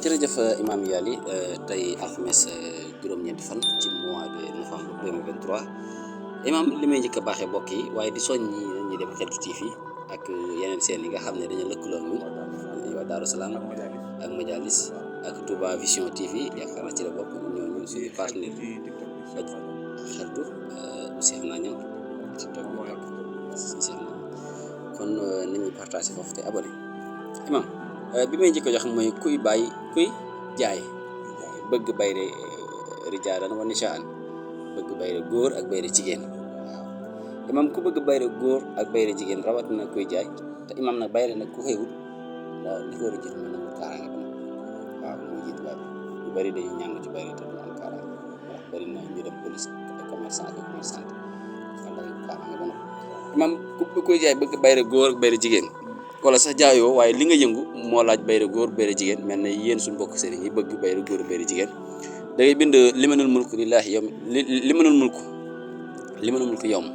jërëjëf Imam Yali tey alxames juróom-ñeenti fan ci mois de novembre 2023 Imam li may njëkk a baaxee mbokk yi waaye di soññ ñi dem Xeltu TV ak yeneen seen yi nga xam ne dañu lëkkaloo ak ñun waa Daaru Salaam ak Majalis ak Touba Vision TV yaakaar naa ci la bokk ñooñu suñu partenaire ba Xeltu aussi xam naa ñoom ci toog bi ak si seen kon nañuy partagé foofu te abonné Imam bi may njëkk a jox mooy kuy jaay bëgg bayre rijaalan wa nisaan bëgg bayre góor ak bayre jigéen waaw Imam ku bëgg bayre góor ak bayre jigéen rawat na kuy jaay te Imam nag bayre nag ku xëywut li ko war a jiit mooy nangu kaaraange ba waaw moo jiit bayre ñu bari dañuy ñàng ci bayre te du am kaaraange ndax bari na ñu dem police ak commerçant ak commerçante kon day kaaraange ba Imam ku kuy jaay bëgg bayre góor ak bayre jigéen wala sax jaayoo waaye li nga yëngu moo laaj bayre góor bayre jigéen mel na yéen suñu mbokk sëriñ yi bëgg bayre góor bayre jigéen da ngay bind limanul mulk lillaahi yawm limanul mulk yawm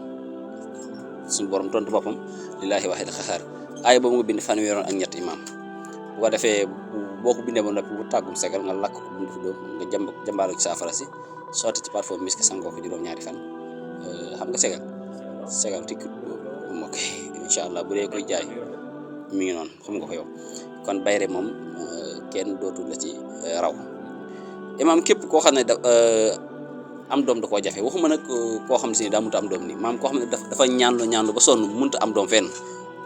suñu borom tontu boppam lillaahi waahidil qahhaar aaya boobu nga bind fanweeroon ak ñett Imam bu ko defee boo ko bindee ba noppi bu tàggum segal nga lakk ko bu mu doom nga jàmbaale ci saafara si sotti ci parfum misk sangoo ko juróom-ñaari fan xam nga segal tikk ok incha allah bu dee koy jaay mi ngi noonu xam nga ko yow kon bayre moom kenn dootul la ci raw Imam képp koo xam ne am doom da koo jafe waxuma nag koo xam si ne daa mënut am doom nii maam koo xam ne dafa ñaanlu ba sonn mënut am doom fenn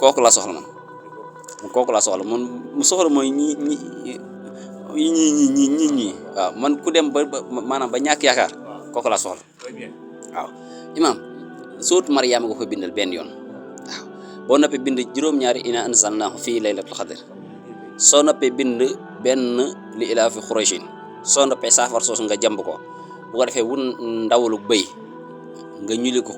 kooku laa soxla man mu soxla mooy ñi waaw man ku dem ba maanaam ba ñàkk yaakaar kooku laa soxla waaw Imam sóotu Mariyaama nga ko bindal benn yoon waaw boo noppee bind juróom-ñaari inaa anzalnaahu fii laylatul qadr soo noppee bind benn li ilaafi Qurayshin soo noppee saafara soosu nga jàmb ko bu ko defee ndawalu bëy nga ñuli ko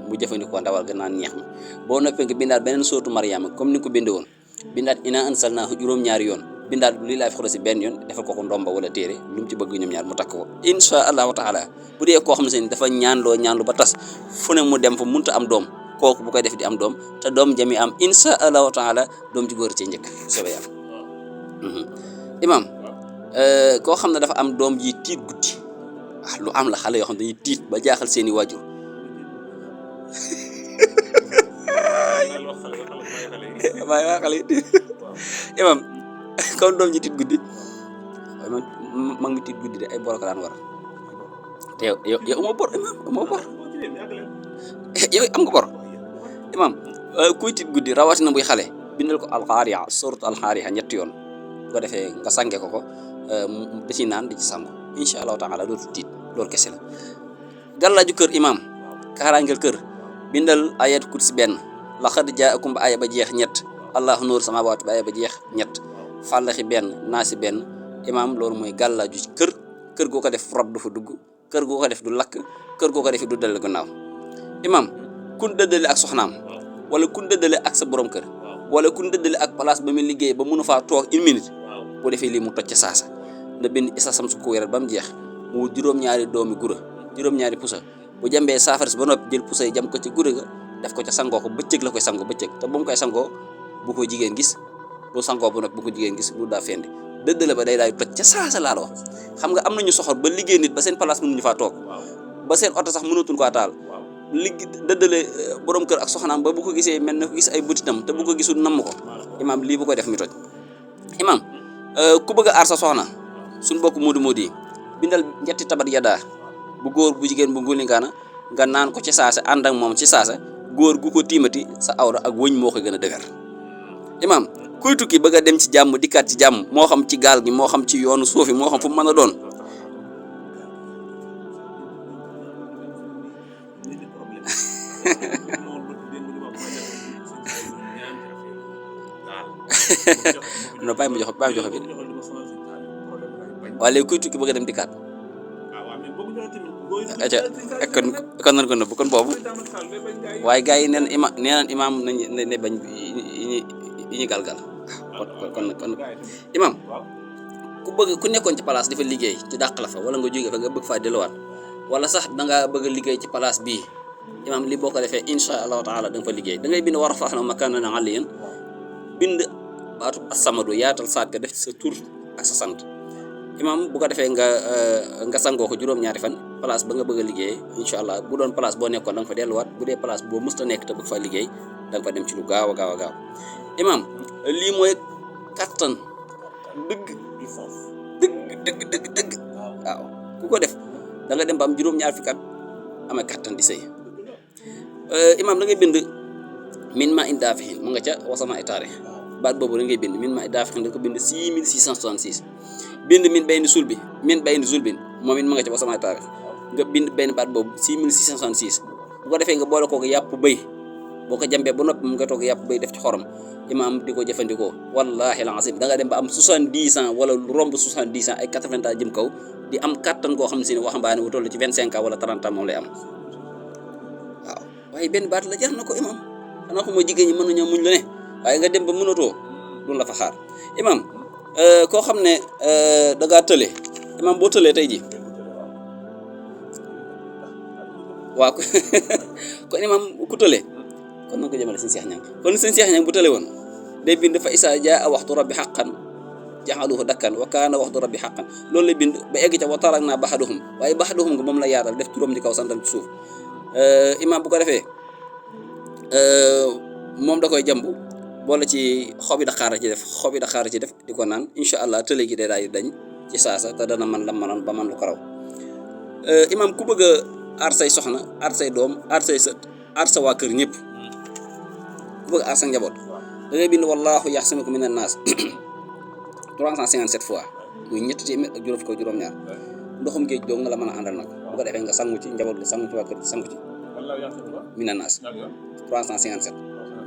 mu jëfandikoo ndawal ga naan ñeex ma boo noppee nga bindaat beneen sóotu Mariyaama comme ni ko bindee woon bindaat inaa anzalnaahu juróom-ñaari yoon bindaat li ilaafi Quraysh benn yoon defal ko ndomba wala téere lu mu ci bëgg ñoom ñaar mu takk ko insha allahu taala bu dee koo xam ne dafa ñaanloo ba tas fu ne mu dem fa munta am doom kooku bu koy def di am doom te doom jami am insha allahu taala doom ci góor ci njëkk soobee yàlla Imam koo xam ne dafa am doom ji tiit guddi lu am la xale yoo xam ne dañuy tiit ba jaaxal seeni waajur waa xale Imam kon doom ji tiit guddi ma ngi tiit guddi de ay bor ko daan war te yow amoo bor Imam amoo bor yow am nga bor Imam kuy tiit guddi rawatina buy xale bindal ko alxaariya suratu alxaariya ñetti yoon bu ko defee nga sange ko da ci naan di ci sangu insha allahu taala dootu tiit loolu kese la gàllaaju kër Imam kaaraangeel kër bindal ayat kursi benn laqad jaakum ba aaya ba jeex ñett allahu nuur samaawaati ba aaya ba jeex ñett fàllaxi benn naasi benn Imam loolu mooy gàllaaju ci kër goo ko def rab du fa dugg kër goo ko def du lakk kër goo ko def du dal gannaaw Imam kun dëddale ak soxnaam wala kun dëddale ak sa borom kër wala kun dëddale ak place ba muy liggéey ba mënu faa toog une minute boo defee lii mu toj ca saasa na bind isa sam su ko wéral ba mu jeex mu juróom-ñaari doomi gura juróom-ñaari pusa bu jambee saafara si ba noppi jël pusa yi jam ko ci gura ga def ko ca sangoo ko bëccëg la koy sangoo bëccëg te bu mu koy sangoo bu ko jigéen gis bu sangoo ba noppi bu ko jigéen gis lu daa fendi dëddale ba day toj ca saasa laa la wax xam nga am nañu soxor ba liggéey nit ba seen place mënuñu faa toog ba seen oto sax mënatul ko taal dëddale borom kër ak soxnaam ba bu ko gisee mel na ko gis ay butitam te bu ko gisul namm ko Imam lii bu koy def mi toj Imam ku bëgg a aar sa soxna suñu bokk moodu yi bindal ñetti tabat yadaa bu góor bu jigéen bu ngulingaana nga naan ko ci saasa ànd ak moom ci saasa góor gu ko tiimati sa awra ak wëñ moo koy gën a dëgër Imam kuy tukki bëgg a dem ci jàmm dikkaat ci jàmm moo xam ci gaal gi moo xam ci yoonu suufi moo xam fu mu mën a doon non bàyyi ma joxe bi waaye léegi kuy tukki bëgg a dem dikkaat aca kon nan ko nëbb kon boobu waaye gars yi neen Imam nañ ne bañ yi ñu galgal kon Imam ku nekkoon ci place dafa liggéey ci dàq la fa wala nga jógee fa nga bëgg faa delluwaat wala sax dangaa bëgg a liggéey ci place bii imaam li boo ko defee insha allahu taala da nga fa liggéey da ngay bind war a faax na makaanan aliyyan bind baatu asamadu yaatal saat ga def sa tur ak sa sant imaam bu ko defee nga sangoo ko juróom-ñaari fan place ba nga bëgg a liggéey incha allah bu doon place boo nekkoon da nga fa delluwaat bu dee place boo mësta nekk te bëgg fa liggéey da nga fa dem ci lu gaaw a gaaw a gaaw imaam lii mooy kattan dëgg dëgg waaw ku ko def da nga dem ba am juróom-ñaar fukki at amee kattan di sëy imaam da ngay bind min ma in daafihin mu nga ca wasama itaare baat boobu da ngay bind min ma in daafihin da ko bind 6666 bind min bayni sulbi min bayni zulbin moom it ma nga ca wasama itaare nga bind benn baat boobu 6666 bu ko defee nga boole kooku yàpp bëy boo ko jambee ba noppi mu nga toog yàpp bëy def ci xorom imaam di ko jëfandikoo wallahi alazim da nga dem ba am 70 ans wala romb 70 ans ay 80 ans jëm kaw di am kattan koo xam ne si ne waxambaane wu toll ci 25 ans wala 30 ans moom lay am waaw waaye benn baat la jar na ko imaam xanaa xuma jigéen ñi mën nañoo muñ la ne waaye nga dem ba mënatoo duñ la fa xaar imaam koo xam ne da ngaa tële imaam boo tëlee tey ji waaw kon imaam ku tële kon na ko jëmale sëñ Cheikh Niang kon sëñ Cheikh Niang bu tële woon day bind fa isa jaa waxtu rabbi xaqan jaxaluhu dakkan wa kaana waxtu rabbi xaqan loolu lay bind ba egg ca wa tarak naa baxaduhum waaye baxaduhum nga moom la yaatal def turam ci kaw santam ci suuf imaam bu ko defee moom da koy jàmbu boole ci xobi daqaar ci def di ko naan incha allah tële gi day daal di dañ ci saasa te dana man la mënoon ba man lu ko raw imaam ku bëgg a aar say soxna aar say doom aar say sët aar sa waa kër ñëpp ku bëgg a aar sa njaboot da ngay bind wallahu yaxsimuka minan naas 357 fois muy ñetti téeméer ak juróom fukk ak juróom-ñaar ndoxum géej doo nga la mën a àndal nag bu ko defee nga sangu ci njaboot gi sangu ci waa kër gi sangu ci minan naas 357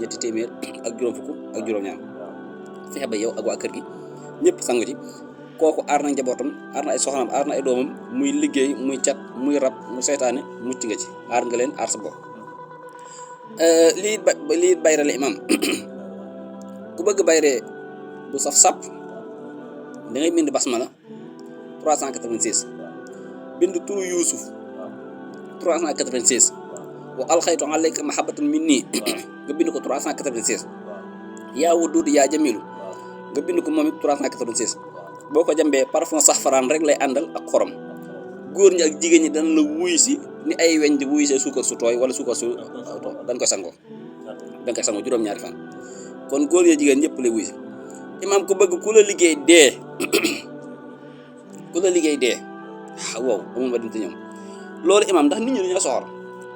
ñetti téeméer ak juróom fukk ak juróom-ñaar fexe ba yow ak waa kër gi ñëpp sangu ci kooku aar na njabootam aar na ay soxnaam aar na ay doomam muy liggéey muy cat muy rab mu seytaane mucc nga ci aar nga leen aar sa bopp lii bayre la imaam ku bëgg bayre bu saf sàpp da ngay bind basmala 386 bind turu yuusuf 386 wa alxaytu alayka mahabbatan minni nga bind ko 386 yaa wuduud yaa jamilu nga bind ko moom it 386 boo ko jambee parfum safaraan rek lay àndal ak xorom góor ñi ak jigéen ñi dana la wuy si ni ay weñ di wuy see suukar su tooy wala suukar su dañ koy sangoo juróom-ñaari fan kon góor ya jigéen ñëpp lay wuy si imaam ku bëgg ku la liggéey dee wow amul ma dinta ñoom loolu imaam ndax nit ñi dañoo soxor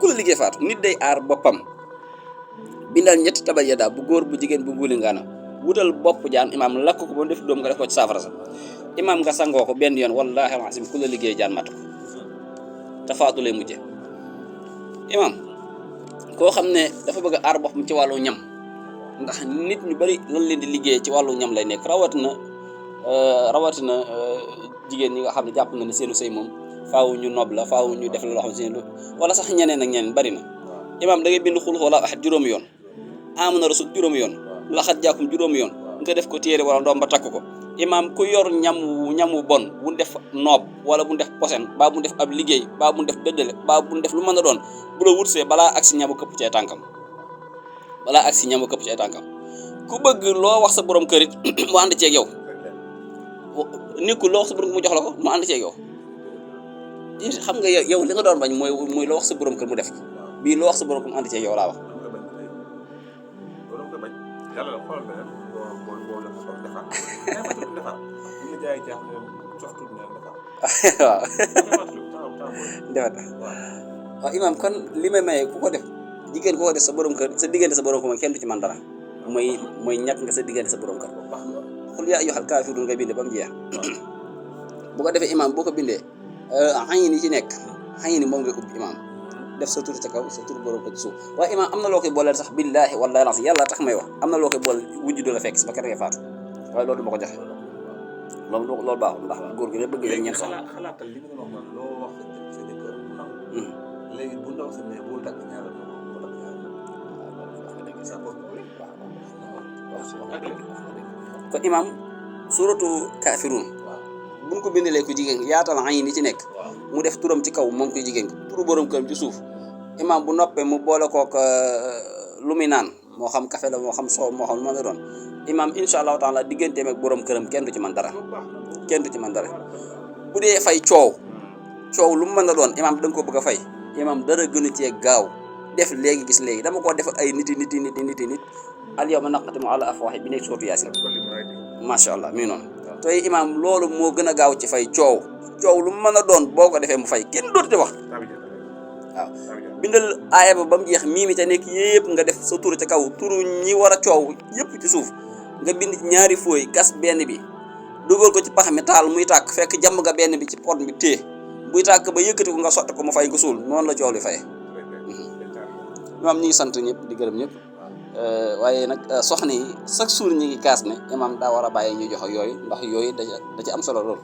ku la liggéey faatu nit day aar boppam bindal ñetti tabal ya daal bu góor bu jigéen bu nguuli ngaana wutal bopp jaan imaam lakk ko ba mu def doom nga def ko ci saafara sa imaam nga sangoo ko benn yoon wallahi alazim ku la liggéey jaan mat ko te faatu lay mujje imaam koo xam ne dafa bëgg a aar boppam ci wàllu ñam ndax nit ñu bari lan leen di liggéey ci wàllu ñam lay nekk rawatina jigéen ñi nga xam ne jàpp na ne seenu sëy moom faaw ñu nob la faaw ñu def la loo xam ne wala sax ñeneen ak ñeneen bari na imaam da ngay bind xul wala ahad juróomi yoon amana rasul juróomi yoon laxat jàkkum juróomi yoon nga def ko téere wala ndoom ba takk ko imaam ku yor ñamu bon bu def noob wala bu def posen baa bu def ab liggéey baa bu def dëddale baa bu def lu mën a doon bu la wutsee balaa agsi ñamu këpp ci ay tànkam ku bëgg loo wax sa borom kër it mu ànd ceeg yow nekkul loo wax sa borom mu jox la ko mu ànd ceeg yow xam nga yow li nga doon bañ mooy loo wax sa borom kër mu def bii loo wax sa borom kër mu ànd ceeg yow laa wax yàlla la xool beneen boo la ko defar defar ñu jaay jaax ne jox tuuti ne defar waaw imaam kon li may maye ku ko def jigéen ku ko def sa borom kër sa diggante sa borom kër mooy kenn du ci man dara mooy ñàkk nga sa diggante sa borom kër xul yaa ayyuhal kaafiruun nga bindee ba mu jeex bu ko defee imaam boo ko bindee xayin yi ci nekk xayin yi moom nga ubbi imaam def sa tur ca kaw sa tur borom ko ci suuf waaye imaam am na loo koy booleel sax billaahi wallaahi lans yàlla tax may wax am na loo koy boole wujju du la fekk si ba kër ngay faatu waaye loolu du ma ko joxe loolu baaxul ndax góor gi ne bëgg leen ñeent soxla xalaatal li nga doon wax man loo wax sa jëkkër bu nangu léegi bu ndaw si ne bul takk ñaar kon imaam suratu kaafiruun buñ ko bindalee ko jigéen yaatal ayin yi ci nekk mu def turam ci kaw moom koy jigéen turu borom këram ci suuf imaam bu noppee mu boole kook lu muy naan moo xam café la moo xam soow moo xam lu ma la doon imaam incha allahu taala digganteem ak borom këram kenn du ci man dara kenn du ci man dara bu dee fay coow lu mu mën a doon imaam da nga ko bëgg a fay imaam dara gënu cee gaaw def léegi gis léegi dama koo defal ay nit al yawma naqtimu ala afwahi bi nekk sootu yaasin macha allah mi ngi noonu tey imaam loolu moo gën a gaaw ci fay coow lu mu mën a doon boo ko defee mu fay kenn dootu ci wax waaw bindal aaya ba mu jeex mii mi ca nekk yëpp nga def sa tur ca kaw turu ñi war a coow yëpp ci suuf nga bind ñaari fooy gas benn bi dugal ko ci pax mi taal muy tàkk fekk jàmm nga benn bi ci pot bi téye buy tàkk ba yëkkati ko nga sotti ko mu fay nga suul noonu la coow li faye imaam ñi ngi sant ñëpp di gërëm ñëpp waaye nag soxna yi chaque jour ñi ngi kaas ne imaam daa war a bàyyi ñu jox ak yooyu ndax yooyu da ci am solo lool